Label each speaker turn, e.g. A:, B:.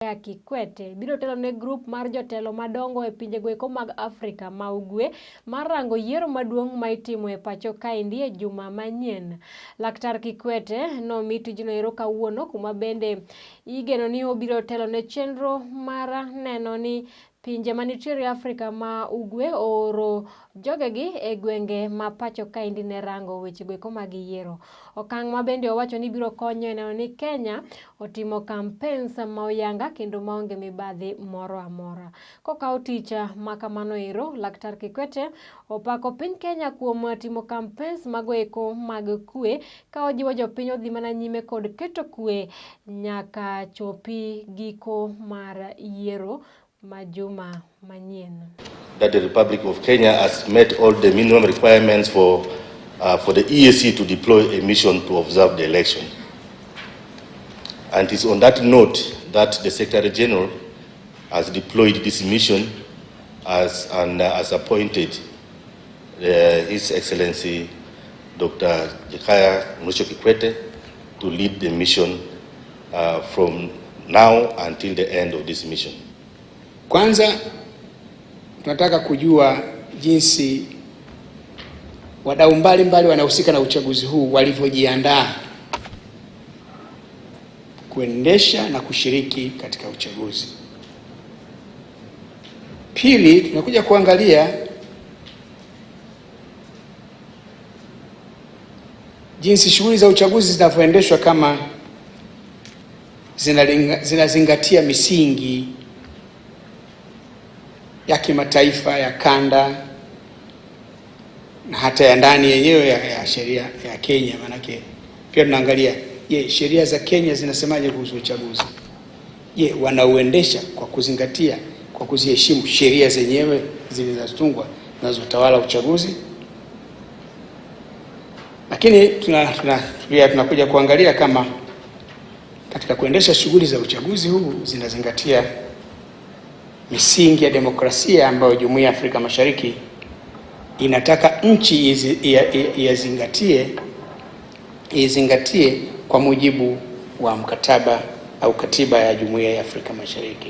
A: Kikwete biro telo ne grup mar jotelo madongo e pinjego eko mag Afrika ma Ugwe mar rango yiero maduong' ma itimo e pacho kaendi e juma manyien. Laktar Kikwete nomi tijno ero kawuono kuma bende igeno ni obiro telo ne chenro mar neno ni pinje manitiere Afrika ma Ugwe ooro jogegi e gwenge ma pacho kaendi ne rango wechego eko mag yiero. Okang' ma bende owacho ni biro konyo e neno ni Kenya otimo campaigns ma oyanga kendo maonge mibadhi moro amora. Kokawo tich ma kamano ero, Laktar Kikwete opako piny Kenya kuom timo campaigns mago eko mag kwe ka ojiwo jopiny odhi mana nyime kod keto kwe nyaka chopi giko mar yiero ma juma manyien.
B: That the Republic of Kenya has met all the minimum requirements for the EAC to deploy a mission to observe the election. And it's on that note that the Secretary General has deployed this mission and has appointed His Excellency Dr. Jakaya Mrisho Kikwete to lead the mission from now until the end of this mission.
C: Kwanza tunataka kujua jinsi wadau mbalimbali wanahusika na uchaguzi huu walivyojiandaa kuendesha na kushiriki katika uchaguzi. Pili, tunakuja kuangalia jinsi shughuli za uchaguzi zinavyoendeshwa kama zinazingatia misingi ya kimataifa, ya kanda na hata ya ndani yenyewe ya sheria ya Kenya. Manake pia tunaangalia, je, sheria za Kenya zinasemaje kuhusu uchaguzi? Je, wanauendesha kwa kuzingatia, kwa kuziheshimu sheria zenyewe zilizotungwa zinazotawala uchaguzi? Lakini pia tunakuja kuangalia kama katika kuendesha shughuli za uchaguzi huu zinazingatia misingi ya demokrasia ambayo Jumuiya ya Afrika Mashariki inataka nchi izingatie kwa mujibu wa mkataba au katiba ya Jumuiya ya Afrika Mashariki.